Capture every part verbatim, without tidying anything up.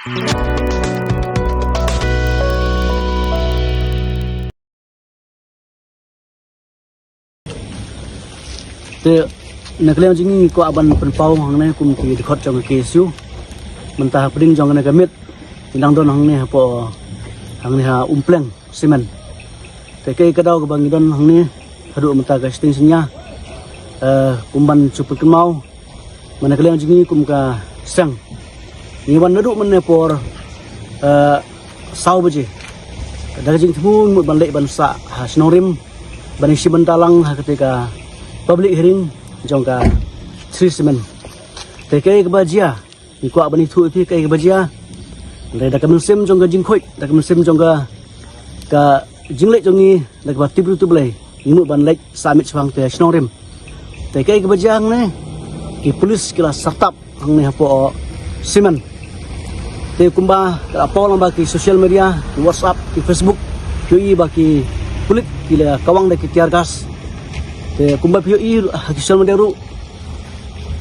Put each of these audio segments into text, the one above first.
Te na ka liang jong ngi ngi kwah ban pynpaw hangne kum ki dkhot jong ka K S U. Mynta hapdeng jong kane ka miet ngi dang don hangne hapoh, hangne ha Umpleng Cement. Te kaei ka daw kaba ngi don hangne haduh mynta ka shiteng synñia, eh, kum ban shu pynkynmaw, mynta ka liang jong ngi kum ka seng, ngi wan naduh mynne por, eh, saw baje da ka jingthmu ngi mut ban leit ban sah ha shnong rim ban ïashim bynta lang ha katei ka public hearing jong ka Shree Cement. Te kaei kaba jia, ngi kwah ban ïathuh ïa phi kaei kaba jia. Hynrei da ka mynsiem jong ka jingkhuid, da ka mynsiem jong ka, ka jingleit jong ngi, da kaba tip briew tip Blei, ngi mut ban leit sah miet shuwa hangtei ha shnong rim. Te kaei kaba jia hangne, ki pulit ki la sartap hangne hapoh Cement. Te kumba ka la paw lang ba ki social media, ki WhatsApp, ki Facebook, phi ïohi ba ki pulit ki la kawang da ki tear gas. Te kumba phi ïohi ha ki social media ruh,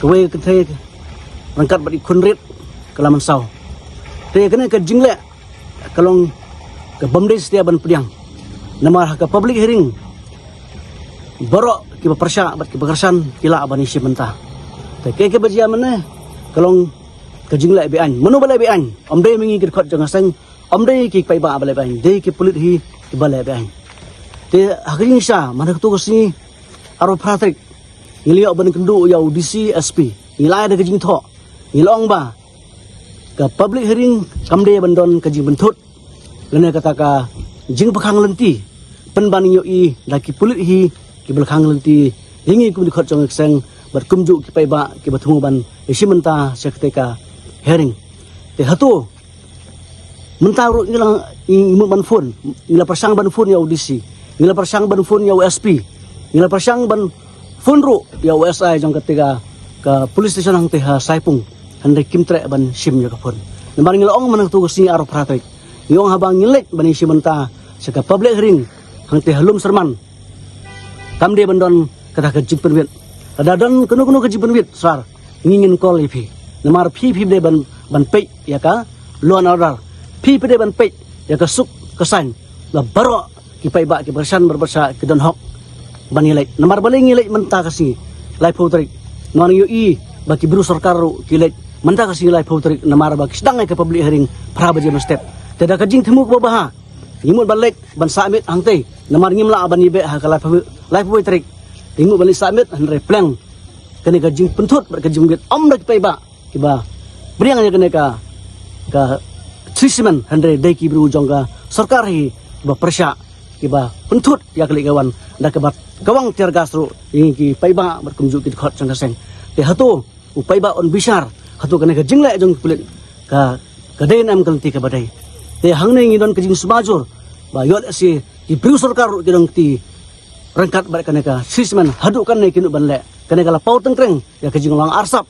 kawei ka kynthei ryngkat bad ki khun rit ka la mynsaw. Te kane ka jingleh ka long ka bym dei satia ban pdiang. Namar ha ka public hearing baroh kiba pyrshah bad kiba kyrshan ki lah ban ïashim bynta. Te kaei kaba jia mynne ka long ka jingleh be-aiñ. Mano ba leh be-aiñ? Ym dei ma ngi ki dkhot jong ka seng, ym dei ki paidbah ba leh be-aiñ, dei ki pulit hi kiba leh be-aiñ. Te ha ka jingshisha mynta katto ka sngi arphew phra tarik ngi la ïoh ban kynduh ïa u D C, S P, ngi la ai da ka jingthoh, ngi la ong ba ka public hearing kam dei ban don ka jingpynthut lane kata ka jingpyrkhang lynti pynban ngi ïohi da ki pulit hi kiba la khang lynti ïa ngi kum ki dkhot jong ka seng bad kumjuh ki paidbah kiba thmu ban ïashim bynta sha katei ka hearing. Te hato mynta ruh ngi la, ngi mut ban phone, ngi la pyrshang ban phone ïa u D C, ngi la pyrshang ban phone ïa u S P, ngi la pyrshang ban phone ruh ïa u S I jong katei ka, ka police station hangtei ha Saipung. Hynrei kim treh ban shim ïa ka phone. Namar ngi la ong mynta katto ka sngi arphew phra tarik, ngi ong haba ngi leit ban ïashim bynta sha ka public hearing hangtei ha Lumsyrman, kam dei ban don kata ka jingpynwit. Lada don kano kano ka jingpynwit sar, ngi ngin call ïa phi. Namar phi phi dei ban, ban peit ïa ka law and order, phi phi dei ban peit ïa ka suk ka saiñ, ba baroh ki paidbah kiba kyrshan bad ba pyrshah ki don hok ban ïaleit. Namar balei ngi leit mynta ka sngi laiphew tarik? Namar ngi ïohi ba ki briew sorkar ruh ki leit mynta ka sngi laiphew tarik namar ba ki sdang ïa ka public hearing phra baje mynstep. Te da ka jingthmu kaba bha ngi mut ban leit ban sah miet hangtei namar ngim lah ban ïabeh ha ka laiphew, laiphew tarik. Te ngi mut ban leit sah miet hynrei pleng kane ka jingpynthut bad ka jingmit ym da ki paidbah kiba pdiang ïa kane ka, ka Shree Cement, hynrei dei ki briew jong ka sorkar hi kiba pyrshah, kiba pynthut ïa ka leit ka wan da kaba kawang tear gas ruh ïa ngi ki paidbah bad kumjuh ki dkhot jong ka seng. Te hato u paidbah un bishar hato kane ka jingleh jong ki pulit ka, ka dei ne em ka lynti kaba dei? Te hangne ngi don ka jingsngewbha jur ba ïoh lehse ki briew sorkar ruh ki don kti ryngkat bad kane ka Shree Cement haduh katne ki mut ban leh. Kane ka la paw tyngkreng ïa ka jinglong arsap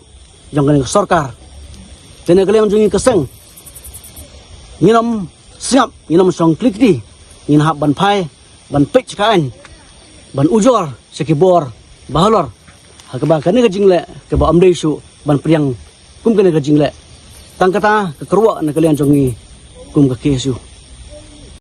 jong kane ka sorkar. Te na ka liang jong ngi ka seng ngin ym sngap, ngin ym shong kli kti, ngin hap ban phai ban peit sha ka aiñ, ban ujor sha ki bor ba halor ha kaba kane ka jingleh kaba ym dei shuh ban pdiang kum kane ka jingleh. Tang kata ka kyrwoh na ka liang jong ngi kum ka K S U.